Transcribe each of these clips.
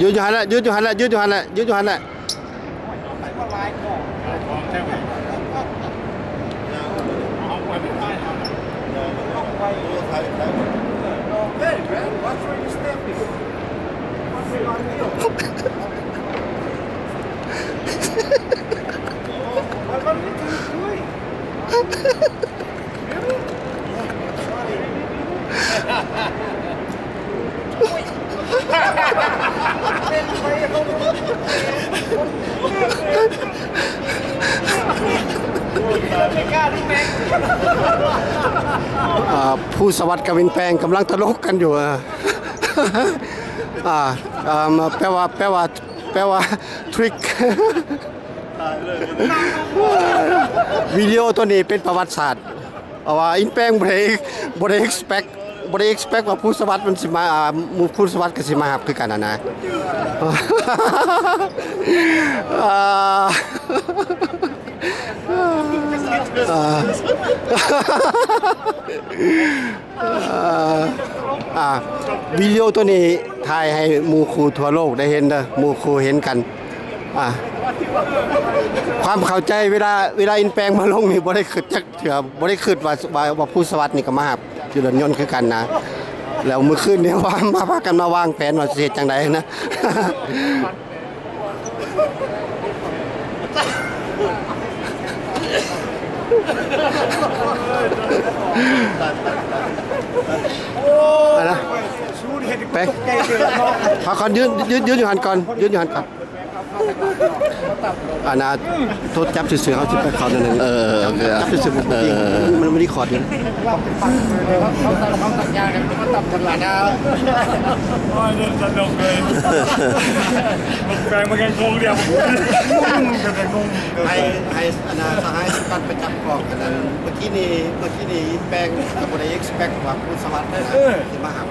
ຢູ່ ຢູ່ຫັ້ນແຫຼະ ຢູ່ ຢູ່ຫັ້ນແຫຼະ ຢູ່ ຢູ່ຫັ້ນແຫຼະ ຢູ່ ຢູ່ຫັ້ນແຫຼະ. ອ່າ ພູສະຫວັດກັບວິນແປງກຳລັງຕະຫຼົກກັນຢູ່ ອ່າ ອ່າ ແປວ່າ ແປວ່າ ແປວ່າ ທຣິກ ວິດີໂອໂຕນີ້ເປັນປະຫວັດສາດ ເພາະວ່າອິນແປງບໍ່ໄດ້ ບໍ່ໄດ້ເອັກສະເປັກ ບໍ່ໄດ້ເອັກສະເປັກວ່າພູສະຫວັດມັນຊິມາ ອ່າ ໝູ່ພູສະຫວັດກໍຊິມາຮັບຄືກັນຫັ້ນນະ ອ່າ ອ່າ ອ່າ ວິດີໂອໂຕນີ້ຖ່າຍໃຫ້ໝູ່ຄູ່ທົ່ວໂລກໄດ້ເຫັນເດີ ໝູ່ຄູ່ເຫັນກັນ ອ່າ ຄວາມເຂົ້າໃຈເວລາ ເວລາອິນແປງມາລົງນີ້ບໍ່ໄດ້ຄິດຈັກເທື່ອ ບໍ່ໄດ້ຄິດວ່າ ວ່າ ວ່າພູສະຫວັດນີ້ກໍມາຮັບຢູ່ລົດຍົນຄືກັນນະ ແລ້ວມື້ຄືນນີ້ວ່າມາພາກັນມາວາງແຜນວ່າຊິເຮັດຈັ່ງໃດນະ. ໄປນະ ໄປ ພັກກ່ອນ ຢືນ ຢືນ ຢືນຢູ່ຫັ້ນກ່ອນ ຢືນຢູ່ຫັ້ນກ່ອນ. ອັນນ່າ ໂທດຈັບຊື່ໆ ເຮົາຊິໄປເຂົ້ານັ້ນ ເອີ ໂອເຄ ຈັບຊື່ໆ ເອີ ມັນ ມັນມີຄອດຢູ່ ເຂົາຕັດ ເຂົາຕັດຢາກັນ ເຂົາຕັດທັນລະນະ ໂອ້ຍ ສະໜຸກເລີຍ ແປງມັນຍັງງົງດຽວ ໃຫ້ ໃຫ້ອັນນ່າ ສະຫາຍສຳຄັນໄປຈັບກ້ອງ ອັນນັ້ນ ເມື່ອກີ້ນີ້ ເມື່ອກີ້ນີ້ແປງກໍບໍ່ໄດ້ເອັກສະເປັກວ່າພູສະຫວັດນະ ເອີ ຊິມາຮັບ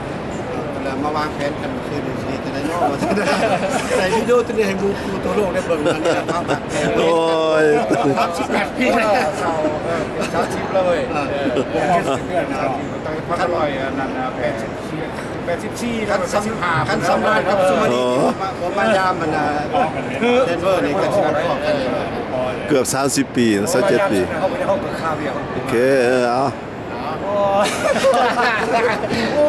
ແລ້ວມາວາງແຜນກັນຄືນຊິເຮັດຈັ່ງໃດເນາະ ວ່າຊັ້ນ ໃສ່ວິດີໂອຕົວນີ້ໃຫ້ໝູ່ຄູ່ທົ່ວໂລກໄດ້ເບິ່ງ ອັນນີ້ລະຄວາມຮັກແທ້ ໂອ້ຍ ສາມສິບແປດປີແລ້ວ ເອີ ສາມສິບແລ້ວເວີຍ ເອີ ເດືອນ ເດືອນ ເດືອນ ຕັ້ງແຕ່ພັນເກົ້າຮ້ອຍ ອັນນັ້ນ ແປດສິບສີ່ ແປດສິບສີ່ ຄັນສຳ ຄັນສຳມານກັບສຸມານີ ໂອ້ ມາ ມາຍາມ ອັນນ່າ ເດນເວີນີ້ກໍຊິມາພ້ອມກັນເລີຍ ເກືອບສາມສິບປີ ຊາວເຈັດປີ ໂອເຄ ເອີ ເອົາ ໂອ້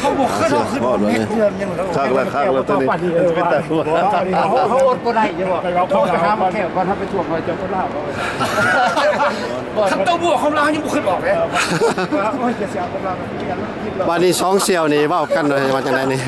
ເຂົາບໍ່ເຄີຍເອົາຂຶ້ນເຮັດເລື່ອງຫຍັງ ຄັກລະ ຄັກລະ ໂຕນີ້ ເອີ ເຂົາ ເຂົາອົດບໍ່ໄດ້ ເຂົາໄປຫາແກ້ວກ່ອນ ເຮົາໄປຊ່ວງເຂົາເຈົ້າຄົນລາວ ຄັນໂຕບົວຂອງລາວຍັງບໍ່ເຄີຍອອກເດ້ ບາດນີ້ສອງສ່ຽວນີ້ເວົ້າກັນວ່າຈັ່ງໃດນີ້.